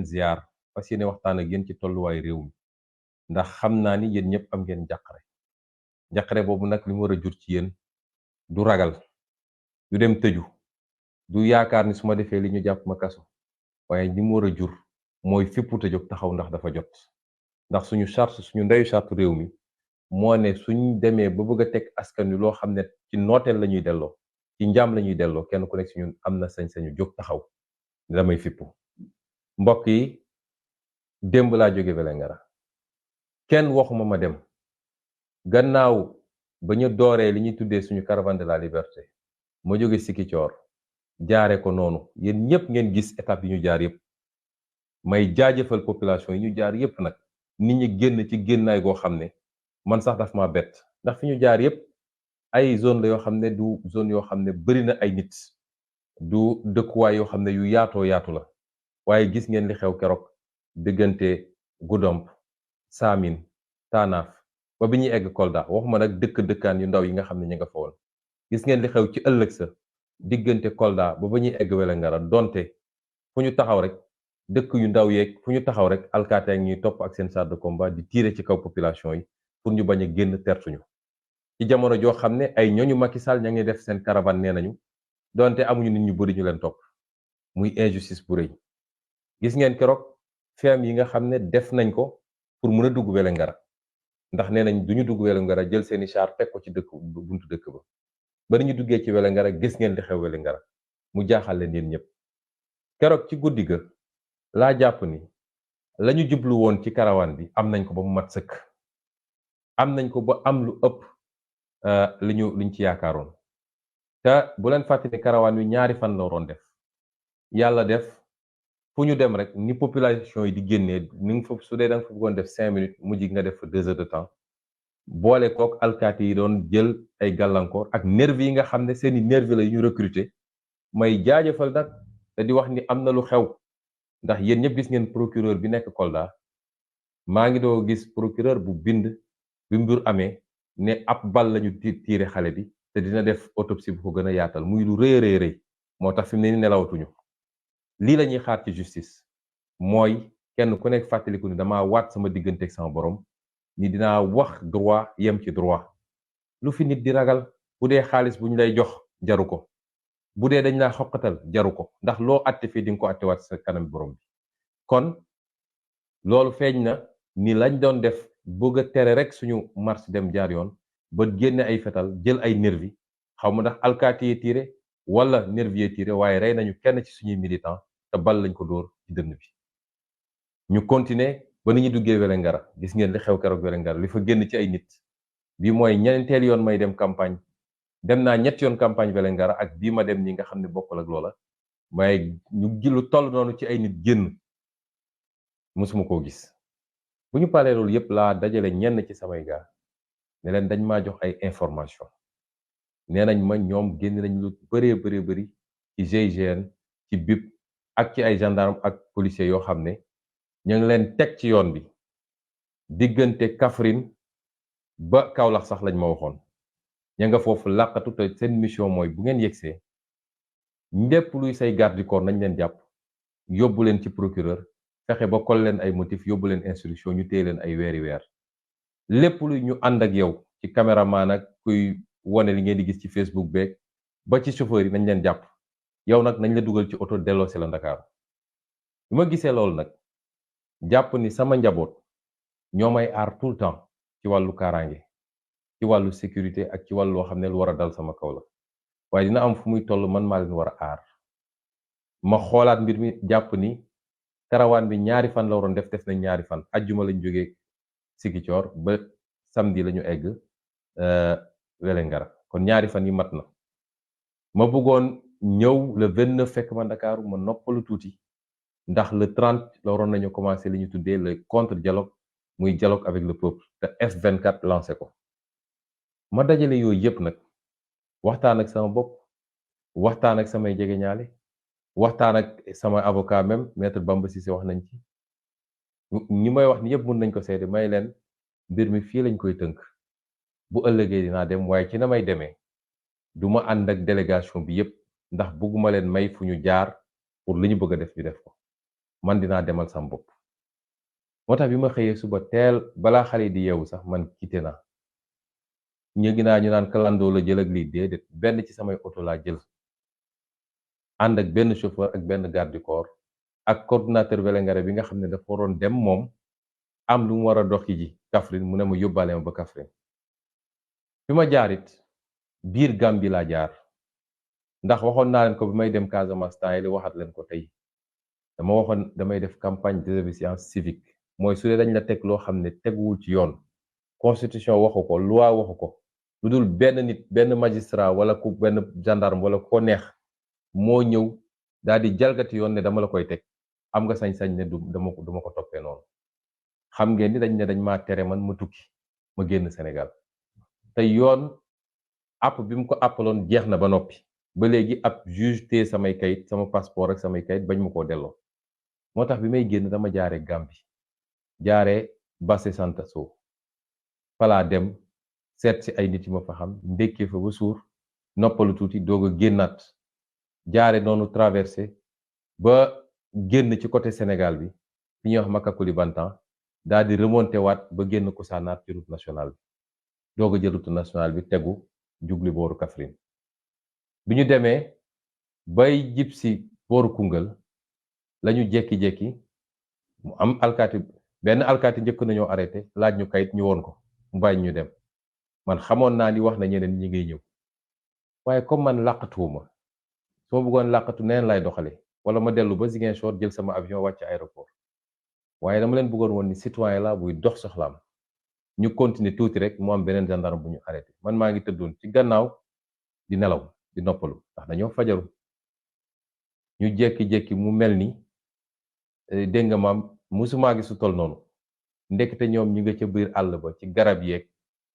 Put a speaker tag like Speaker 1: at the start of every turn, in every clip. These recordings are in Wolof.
Speaker 1: ziar fas yéene waxtaan ak yéen ci tolluwaay réew mi ndax xam naa ni yéen ñëpp am ngeen njàqare boobu nag li mu war a jur ci yéen du ragal du dem tëju du yaakaar ni su ma defee li ñu jàpp ma kaso waaye li mu war a jur mooy fippu te jóg taxaw ndax dafa jot ndax suñu ndeyu charte réew mi moo ne suñ demee ba bëgg a teg askan wi loo xam ne ci nooteel la ñuy delloo ci njaam la ñuy delloo kenn ku nekk si ñun am na sañ-sañu jóg taxaw damay fippu mbokk yi démb laa jóge Vélingara kenn waxuma ma dem gannaaw ba ñu dooree li ñuy tuddee suñu caravane de la liberté ma jóge Sikicoor jaare ko noonu yéen ñëpp ngeen gis étape yi ñu jaar yëpp may jaajëfal population yi ñu jaar yëpp nag nit ñi génn ci génnaay goo xam ne man sax daf ma bett ndax fi ñu jaar yëpp ay zone la yoo xam ne du zone yoo xam ne bari na ay nit du dëkkuwaay yoo xam ne yu yaatoo yaatu la waaye gis ngeen li xew keroog diggante Goudomp Samin Tanaff ba bi ñuy egg Kolda waxuma nag dëkkaan yu ndaw yi nga xam ne ñu nga fa woon gis ngeen li xew ci ëllëg sa diggante Kolda ba ñuy egg Vélingara donte fu ñu taxaw rek dëkk yu ndaw yeeg fu ñu taxaw rek alkaate ak ñuy topp ak seen chars de combat di tirer ci kaw population yi pour ñu bañ a génn tertuñu ci jamono joo xam ne ay ñooñu Macky Sall ña ngi def seen caravane nee nañu donte amuñu nit ñu bëri ñu leen topp muy injustice bu rëy gis ngeen keroog feem yi nga xam ne def nañ ko pour mën a dugg Vélingara ndax nee nañ duñu dugg Vélingara jël seeni char teg ko ci buntu dëkk ba bari ñu duggee ci Vélingara gis ngeen di xew Vélingara mu jaaxal leen yéen ñëpp keroog ci guddi ga laa jàpp ni lañu jublu woon ci karawaan bi am nañ ko ba mu mat sëkk am nañ ko ba am lu ëpp liñ ci yaakaaroon te bu leen fàttali karawaan wi ñaari fan la waroon def yàlla def fu ñu dem rek ni population yi di génnee ni nga fa su dee da nga fa bëggoon def 5 minutes mujj nga def fa 2 heures de temps boole kook alkaati yi doon jël ay gàllankoor ak nervi yi nga xam ne seeni nervi la yu ñu recruter may jaajëfal nag te di wax ni am na lu xew ndax yéen ñëpp gis ngeen procureur bi nekk Kolda maa ngi doo gis procureur bu bind bi mbir amee ne ab bal lañu tiire xale bi te dina def autopsie bu ko gën a yaatal muy lu rëy rëy moo tax fi mu ne ni nelawatuñu lii la ñuy xaar ci justice mooy kenn ku nekk fàttaliku ni dama waat sama digganteeg sama borom ni dinaa wax droit yem ci droit lu fi nit di ragal bu dee xaalis bu ñu lay jox jaru ko bu dee dañ laa xoqatal jaru ko ndax loo àtte fii di nga ko àttewaat sa kanam borom bi kon loolu feeñ na ni lañ doon def bëgg a tere rek suñu marche dem jaar yoon ba génne ay fetal jël ay nervi xaw ma ndax alkaati yee tiire wala nervi yee tiire waaye rey nañu kenn ci suñuy militant te bal lañ ko dóor ci dënn bi ñu continuer ba ni ñu duggee Vélingara gis ngeen li xew keroog Vélingara li fa génn ci ay nit bi mooy ñeenteel yoon may dem campagne dem naa 3 yoon campagne Vélingara ak bii ma dem nii nga xam ne bokkul ak loola waaye ñu gilu toll noonu ci ay nit génn mësuma koo gis bu ñu paree loolu yëpp laa dajale ñenn ci samay gaa ne leen dañ maa jox ay information nee nañ ma ñoom génn nañ lu bëree ci GIGN ci BIP ak ci ay gendarme ak policiers yoo xam ne ñu ngi leen teg ci yoon bi diggante Kaffrine ba Kaolack sax lañ ma waxoon ña nga foofu làqatu te seen mission mooy bu ngeen yegsee lépp luy say garde du corps nañ leen jàpp yóbbu leen ci procureur fexe ba kol leen ay motif yóbbu leen instruction ñu téye leen ay weeri weer lépp luy ñu ànd ak yow ci caméraman ak kuy wone li ngeen di gis ci Facebook beeg ba ci chauffeur yi nañ leen jàpp yow nag nañ la dugal ci oto delloosi la Ndakaaru bi ma gisee loolu nag jàpp ni sama njaboot ñoo may aar tout le temps ci wàllu kaaraange ci wàllu sécurité ak ci wàllu loo xam ne lu war a dal sama kaw la waaye dina am fu muy toll man maa leen war a aar ma xoolaat mbir mi jàpp ni karawaan bi 2 fan la waroon def nañ 2 fan ajjuma lañ jógee Sigicoor ba samedi lañu egg Vélingara kon 2 fan yi mat na ma bëggoon ñëw le 29 fekk ma Ndakaaru ma noppalu tuuti ndax le 30 la waroon nañu commencé li ñu tuddee le contre dialogue muy dialogue avec le peuple te F24 lancé ko ma dajale yooyu yëpp nag waxtaan ak sama bopp waxtaan ak samay jegeñaale waxtaan ak sama avocat même maître Bamba Cissé wax nañ ci ñi may wax ni yëpp mën nañ ko seede may leen mbir mi fii lañ koy tënk bu ëllëgee dinaa dem waaye ci na may demee du ma ànd ak délégation bi yëpp ndax bëgguma leen may fu ñu jaar pour li ñu bëgg a def ñu def ko man dinaa demal sam bopp. moo tax bi ma xëyee suba teel balaa xale di yeewu sax man quitté naa. ñu naa ñu naan kalandoo la jël ak lii déedéet benn ci samay oto laa jël ànd ak benn chauffeur ak benn garde du corps ak coordinateur Vélingara bi nga xam ne dafa waroon dem moom am lu mu war a doxi ji Kaffrine mu ne ma yóbbaale ma ba Kaffrine. fi ma jaarit biir Gàmbi laa jaar ndax waxoon naa leen ko bi may dem Casamance temps yi waxat leen ko tey dama waxoon damay def campagne de désobéissance civique mooy su dee dañ la teg loo xam ne teguwul ci yoon constitution waxu ko loi waxu ko lu dul benn nit benn magistrat wala ku benn gendarme wala ko neex moo ñëw daal di jalgati yoon ne dama la koy teg am nga sañ-sañ ne duma ko toppee noonu. xam ngeen ni dañ ne dañ maa tere man ma tukki ma génn Sénégal te yoon app bi mu ko appaloon jeex na ba noppi ba léegi ab juge te samay kayit sama passeport ak samay kayit bañ ma koo delloo. moo tax bi may génn dama jaare Gambie jaare Basse Santaso falaa dem seet si ay nit yu ma fa xam ndékkee fa ba suur noppalu tuuti doog a génnaat jaare noonu traversé ba génn ci côté Sénégal bi fi ñuy wax Makacoulibantang daal di remonté waat ba génn Kousanaar ci route nationale bi doog a jël route nationale bi tegu jubli booru Kaffrine bi ñu demee bay jib si booru Koungheul lañu jekki-jekki mu am alkaati benn alkaati njëkk nañoo arrêté laaj ñu kayit ñu woon ko mu bàyyi ñu dem man xamoon naa ni wax na ñeneen ñi ngay ñëw waaye comme man làqatuwuma su ma bëggoon làqatu neen lay doxale wala ma dellu ba Ziguinchor jël sama avion wàcc aéroport waaye dama leen bëggoon woon ni citoyen la buy dox soxlaam ñu continuer tuuti rek mu am beneen gendarme bu ñu arrêté man maa ngi tëddoon ci gannaaw di nelaw di noppalu ndax dañoo fajaru ñu jékki-jékki mu mel ni dégg nga maam musumaa gis su tol noonu ndekete ñoom ñi nga ca biir àll ba ci garab yeeg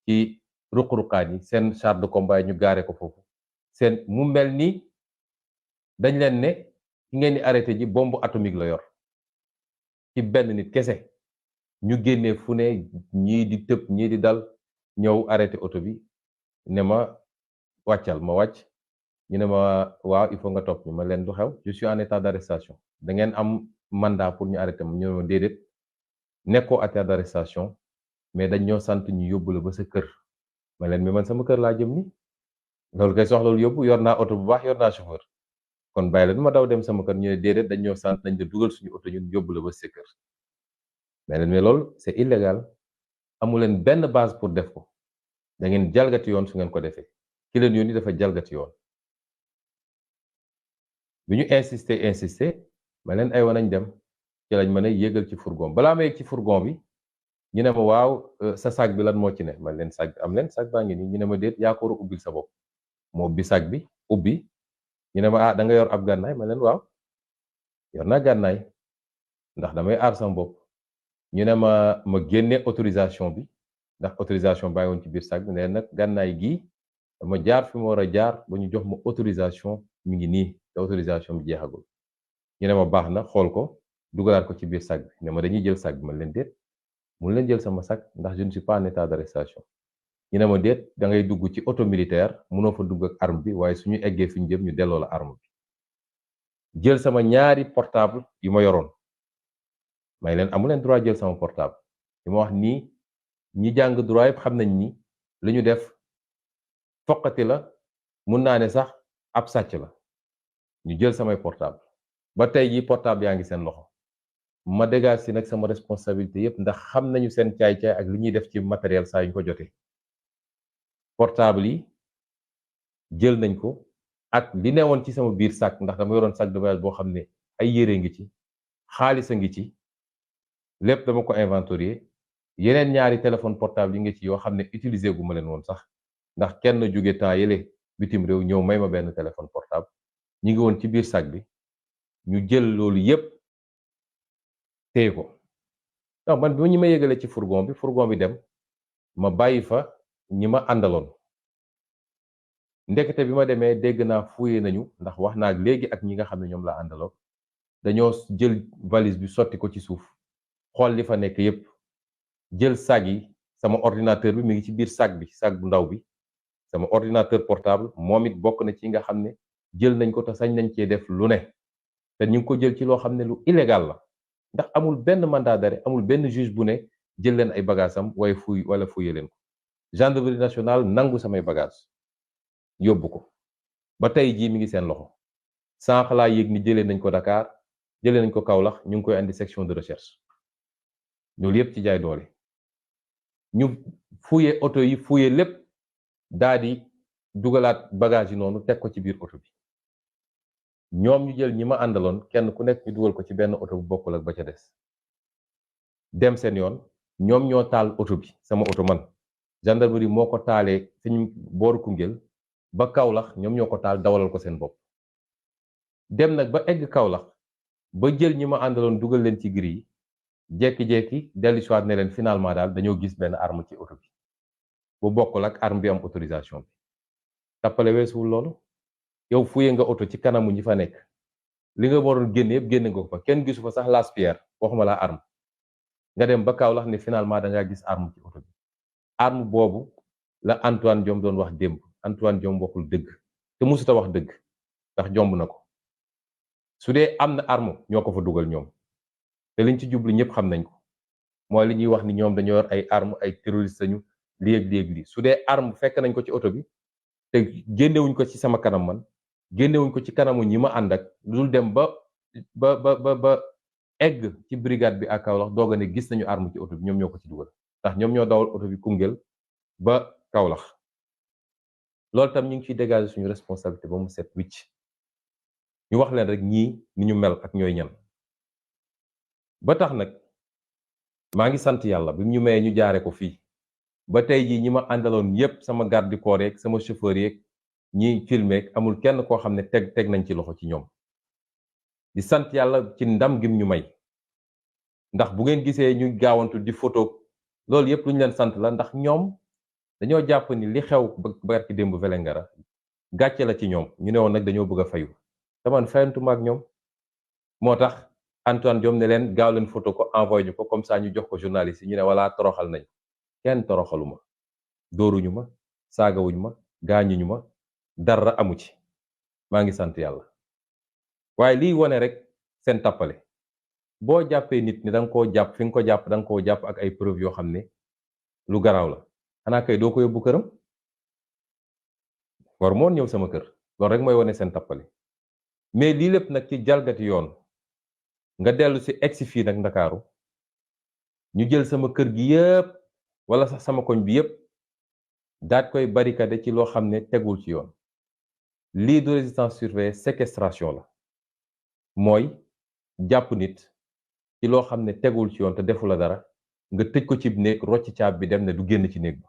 Speaker 1: ci ruq-ruqaan yi seen char de combat ñu gaare ko foofu seen mu mel ni dañ leen ne ki ngeen di arrêté ji bombe atomique la yor ci benn nit kese ñu génnee fu ne ñii di tëb ñii di dal ñëw arrêté oto bi ne ma wàccal ma wàcc ñu ne ma waaw il faut nga topp ñu ma leen du xew je suis en état d'arrestation da ngeen am mandat pour ñu arrêté ma ñu ne ma déedéet nekkoo état d'arrestation mais dañ ñoo sant ñu yóbbu la ba sa kër ma leen mais man sama kër laa jëm ni loolu kay soxla lu yóbbu yor naa oto bu baax yor naa chauffeur kon bàyyi la ma daw dem sama kër ñu ne déedéet dañ ñoo sant nañ la dugal suñu oto ñun yóbbu la ba sa kër mais leen mais loolu c'est illégal amu leen benn base pour def ko da ngeen jalgati yoon su ngeen ko defee ki leen yónni dafa jalgati yoon bi ñu insister ma leen ay nañ dem ci lañ ma ne yéegal ci fourgon balaa ma yéeg ci fourgon bi ñu ne ma waaw sa sac bi lan moo ci ne man leen sac bi am leen sac baa ngi nii ñu ne ma déet yaa ko war a ubbil sa bopp moo ubbi sac bi ubbi ñu ne ma ah da nga yor ab gànnaay ma leen waaw yor naa gànnaay ndax damay aar sama bopp ñu ne ma génne autorisation bi ndax autorisation bàyyi woon ci biir sac bi ne nag gànnaay gii dama jaar fi ma war a jaar ba ñu jox ma autorisation mi ngi nii te autorisation bi jeexagul ñu ne ma baax na xool ko dugalaat ko ci biir sac bi ne ma dañuy jël sac bi man leen déet mun leen jël sama sac ndax je ne suis pas en état d'arrestation ñu ne ma déet da ngay dugg ci auto militaire munoo fa dugg ak arme bi waaye suñu eggee fi ñu jëm ñu delloo la arme bi jël sama ñaari portable yu ma yoroon may leen amu leen droit jël sama portable li ma wax nii ñi jàng droit yëpp xam nañ ni li ñu def foqati la mun naa ne sax ab sàcc la ñu jël samay portable ba tey jii portable yaa ngi seen loxo ma dégage si nag sama responsabilité yëpp ndax xam nañu seen caay-caay ak li ñuy def ci matériel saa yu ñu ko jotee portable yi jël nañ ko ak li newoon ci sama biir sac ndax dama yoroon sac de voyage boo xam ne ay yére ngi ci xaalis a ngi ci lépp dama ko inventorier yeneen ñaari téléphone portable yi ngi ci yoo xam ne utiliser gu ma leen woon sax ndax kenn jóge temps yële bitim réew ñëw may ma benn téléphone portable ñi ngi woon ci biir sac bi ñu jël loolu yépp téye ko donc man bi ñi ma yëgale ci fourgon bi dem ma bàyyi fa ñi ma àndaloon ndekete bi ma demee dégg naa fouillé nañu ndax wax naa léegi ak ñi nga xam ne ñoom laa àndaloon dañoo jël valise bi sotti ko ci suuf xool li fa nekk yépp jël sac yi sama ordinateur bi mi ngi ci biir sac bi sac bu ndaw bi sama ordinateur portable moom it bokk na ci nga xam ne jël nañ ko te sañ nañ cee def lu ne te ñu ngi ko jël ci loo xam ne lu illégal la ndax amul benn mandat d'arrêt amul benn juge bu ne jël leen ay bagages am waaye wala fuye leen ko gendarmerie nationale nangu samay bagages yóbbu ko ba tey jii mi ngi seen loxo sànq laa yëg ni jëlee nañ ko Dakar jëlee nañ ko Kaolack ñu ngi koy andi section de recherche loolu yëpp ci jaay doole ñu fuye oto yi fuye lépp daa di dugalaat bagage yi noonu teg ko ci biir oto bi ñoom ñu jël ñi ma àndaloon kenn ku nekk ñu dugal ko ci benn oto bu bokkul ak ba ca des dem seen yoon ñoom ñoo taal oto bi sama oto man gendarmerie moo ko taalee fi ñu booru Koungheul ba Kaolack ñoom ñoo ko taal dawalal ko seen bopp dem nag ba egg Kaolack ba jël ñi ma àndaloon dugal leen ci gri yi jekki-jekki dellu si waat ne leen finalement daal dañoo gis benn arme ci oto bi bu bokkul ak arme bi am autorisation bi tappale weesuwul loolu yow fuye nga oto ci kanamu ñi fa nekk li nga waroon génne yëpp génne nga ko fa kenn gisu fa sax lance-pierre waxuma la arme nga dem ba Kaolack ne finalement da ngaa gis arme ci oto bi arme boobu la Antoine Diome doon wax démb Antoine Diome waxul dëgg te musuta wax dëgg ndax jomb na ko su dee am na arme ñoo ko fa dugal ñoom te liñ ci jublu ñëpp xam nañ ko mooy li ñuy wax ni ñoom dañoo yor ay arme ay terroriste lañu léeg-léeg su dee arme fekk nañ ko ci oto bi te génnewuñ ko ci sama kanam man génnewuñ ko ci kanamu ñi ma ànd ak dul dem ba egg ci brigade bi ak Kaolack doog a ne gis nañu arme ci oto bi ñoom ñoo ko ci dugal ndax ñoom ñoo dawal oto bi Koungheul ba Kaolack loolu tam ñu ngi ciy dégager suñu responsabilité ba mu set wicc ñu wax leen rek ñii ni ñu mel ak ñooy ñan ba tax nag maa ngi sant yàlla bi ñu mayee ñu jaare ko fii ba tey jii ñi ma àndaloon yépp sama garde du corps yeeg sama chauffeur yeeg ñi filmeek amul kenn koo xam ne teg nañ ci loxo ci ñoom di sant yàlla ci ndam gim ñu may ndax bu ngeen gisee ñu gaawantu di photo loolu yépp lu ñu leen sant la ndax ñoom dañoo jàpp ni li xew barki démb Vélingara gàcce la ci ñoom ñu ne woon nag dañoo bëgg a fayu te man fayantuma ak ñoom moo tax Antoine Diome ne leen gaaw leen photo ko envoyé ñu ko comme ça ñu jox ko journaliste yi ñu ne walla toroxal nañ kenn toroxaluma dóoruñu ma saagawuñu ma gaañuñu ma dara amu ci maa ngi sant yàlla waaye liy wone rek seen tappale boo jàppee nit ni da nga koo jàpp fi nga ko jàpp da nga koo jàpp ak ay preuve yoo xam ne lu garaaw la xanaa kay doo ko yóbbu këram war moon ñëw sama kër loolu rek mooy wone seen tappale mais lii lépp nag ci jalgati yoon nga dellu si egsi fii nag Ndakaaru ñu jël sama kër gi yépp wala sax sama koñ bi yépp daat koy barricade ci loo xam ne tegul ci yoon lii du résistance surveillée séquestration la mooy jàpp nit ci loo xam ne tegul ci yoon te defu la dara nga tëj ko ci néeg rocc caab bi dem ne du génn ci néeg ba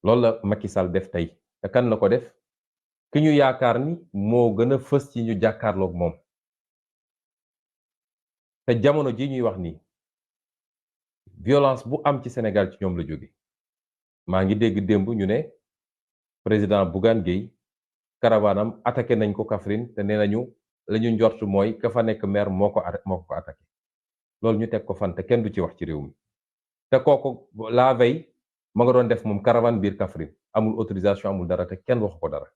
Speaker 1: loolu la Macky Sall def tey te kan la ko def ki ñu yaakaar ni moo gën a fës ci ñu jàkkaarloog moom te jamono ji ñuy wax nii violence bu am ci Sénégal ci ñoom la jóge maa ngi dégg démb ñu ne président Bougane Gueye karawaanam attaqué nañ ko Kaffrine te nee nañu la ñu njort mooy ka fa nekk maire moo ko attaqué loolu ñu teg ko fan te kenn du ci wax ci réew mi te kooku la veille ma nga doon def moom caravane biir Kaffrine amul autorisation amul dara te kenn waxu ko dara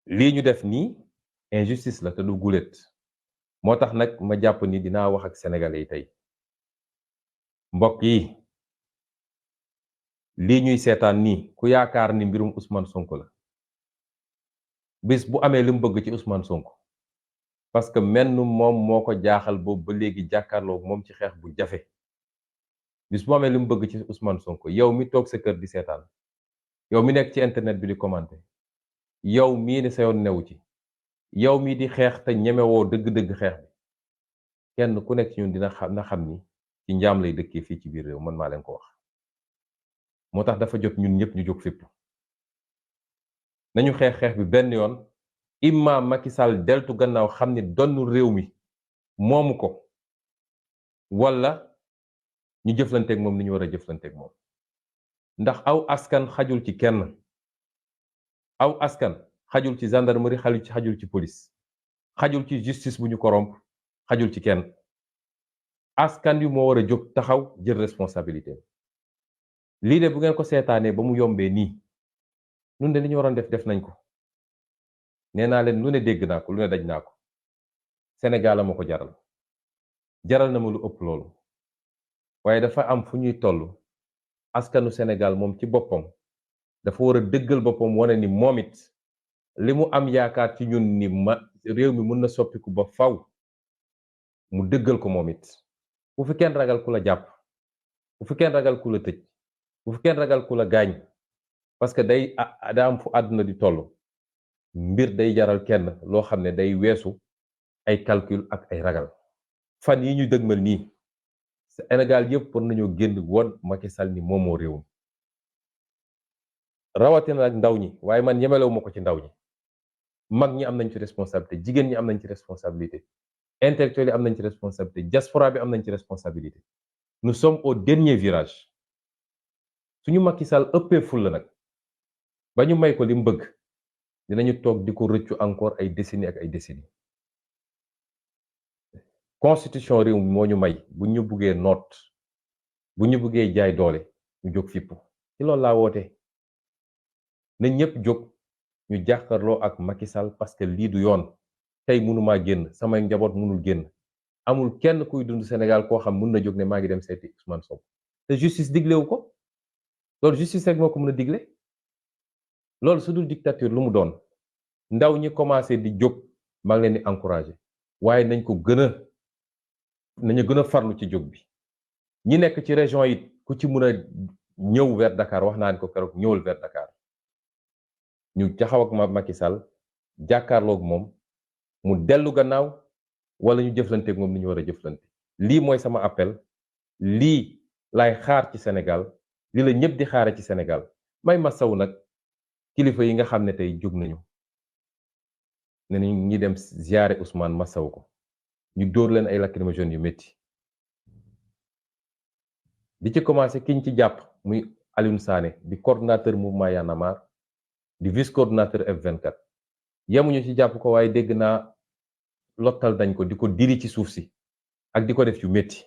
Speaker 1: lii ñu def nii injustice la te du guléet moo tax nag ma jàpp ni dinaa wax ak sénégalais yi tey mbokk yi lii ñuy seetaan nii ku yaakaar ni mbirum Ousmane Sonko la bis bu amee li mu bëgg ci Ousmane Sonko parce que menn moom moo ko jaaxal boobu ba léegi jàkkaarloo moom ci xeex bu jafe bis bu amee li mu bëgg ci Ousmane Sonko yow mi toog sa kër di seetaan yow mi nekk ci internet bi di commenter yow mii ne sa yoon newu ci yow mii di xeex te ñemewoo dëgg-dëgg xeex bi kenn ku nekk ci ñun dina xam ni ci njaam lay dëkkee fii ci biir réew man maa leen ko wax moo tax dafa jot ñun ñëpp ñu jóg fépp nañu xeex bi benn yoon imma Macky Sall deltu gannaaw xam ni donnu réew mi moomu ko walla ñu jëflanteeg moom ni ñu war a jëflanteeg moom ndax aw askan xajul ci kenn aw askan xajul ci gendarmerie xajul ci police xajul ci justice bu ñu corrompre xajul ci kenn askan wi moo war a jóg taxaw jël responsabilité lii de bu ngeen ko seetaanee ba mu yombee nii nun de li ñu waroon def nañ ko nee naa leen lu ne dégg naa ko lu ne daj naa ko Sénégal ma ko jaral jaral na ma lu ëpp loolu waaye dafa am fu ñuy toll askanu Sénégal moom ci boppam dafa war a dëggal boppam wane ni moom it li mu am yaakaar ci ñun ni réew mi mën na soppiku ba faw mu dëggal ko moom it bu fi kenn ragal ku la jàpp bu fi kenn ragal ku la tëj bu fi kenn ragal ku la gaañ parce que daa am fu àdduna di toll mbir day jaral kenn loo xam ne day weesu ay calcul ak ay ragal fan yi ñu dëgmal nii Sénégal yëpp war nañoo génn woon Macky Sall ni moomoo réewum rawatina nag ndaw ñi waaye man yemelewu ma ko ci ndaw ñi mag ñi am nañ ci responsabilité jigéen ñi am nañ ci responsabilité intellectuels yi am nañ ci responsabilité diaspora bi am nañ ci responsabilité nous sommes au dernier virage suñu Macky Sall ëppee fulla nag ba ñu may ko li mu bëgg dinañu toog di ko rëccu encore ay décennies ak ay décennies constitution réew mi moo ñu may bu ñu buggee noot bu ñu buggee jaay doole ñu jóg fippu ci loolu laa woote na ñëpp jóg ñu jàkkaarloo ak Macky Sall parce que lii du yoon tey mënumaa génn samay njaboot mënul génn amul kenn kuy dund Sénégal koo xam mën na jóg ne maa ngi dem seeti Ousmane Sonko te justice diglewu ko loolu justice rek moo ko mën a digle loolu su dul dictature lu mu doon ndaw ñi commencé di jóg maa ngi leen di encourager waaye nañu gën a farlu ci jóg bi ñi nekk ci région yi ku ci mën a ñëw vers Dakar wax naa ne ko keroog ñëwal vers Dakar ñu taxaw ak Macky Sall jàkkaarloog moom mu dellu gannaaw wala ñu jëflanteeg moom ni ñu war a jëflante lii mooy sama appel lii laay xaar ci Sénégal lii la ñëpp di xaare ci Sénégal may masawu nag kilifa yi nga xam ne tey jóg nañu ne nañu ñi dem ziyaare Ousmane masawu ko ñu dóor leen ay lacrymogènes yu métti di ci commencé kiñ ci jàpp muy Alioune Sané di coordonnateur mouvement Y'en a marre di vice coordonnateur F24 yemuñu ci jàpp ko waaye dégg naa lottal dañ ko di ko diri ci suuf si ak di ko def yu métti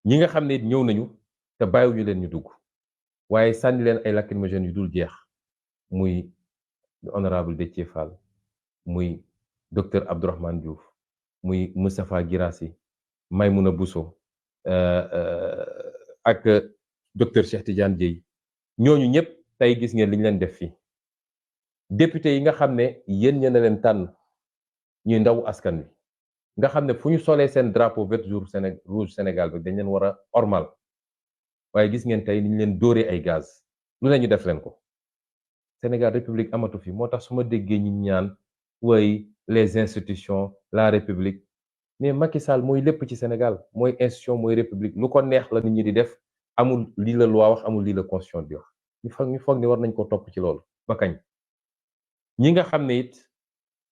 Speaker 1: ñi nga xam ne ñëw nañu te bàyyiwuñu leen ñu dugg waaye sànni leen ay lacrymogènes yu dul jeex muy honorable Déthié Fall muy docteur Abdourahmane Diouf muy Moustapha Guirassy Maymouna Bousso ak docteur Cheikh Tidiane Dièye ñooñu ñëpp tey gis ngeen li ñu leen def fii député yi nga xam ne yéen ña leen tànn ñuy ndaw askan wi nga xam ne fu ñu solee seen drapeau vert rouge Sénégal bi dañ leen war a ormal waaye gis ngeen tey ni ñu leen dóoree ay gaz lu ne ñu def leen ko Sénégal république amatu fi moo tax su ma déggee ñi ñaan way les institutions la république mais Macky Sall mooy lépp ci Sénégal mooy institution mooy république lu ko neex la nit ñi di def amul lii la loi wax amul lii la constitution di wax ñu foog ni war nañ ko topp ci loolu ba kañ ñi nga xam ne it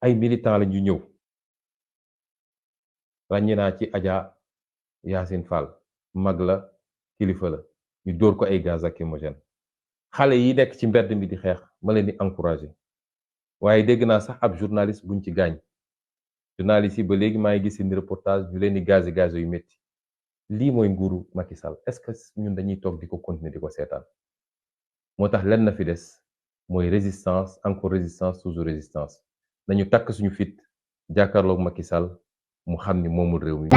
Speaker 1: ay militants la ñu ñëw ràññee naa ci Adja Yacine Fall mag la kilifa la ñu dóor ko ay gaz lacrymogène xale yi nekk ci mbedd mi di xeex ma leen di encourager waaye dégg naa sax ab journaliste buñ ci gaañ journaliste yi ba léegi maa ngi gis seen reportage ñu leen di gaz yu métti lii mooy nguuru Macky Sall est-ce que ñun dañuy toog di ko continuer di ko seetaan moo tax lenn na fi des mooy résistance encore résistance toujours résistance nañu takk suñu fit jàkkaarloog Macky Sall mu xam ni moomul réew mi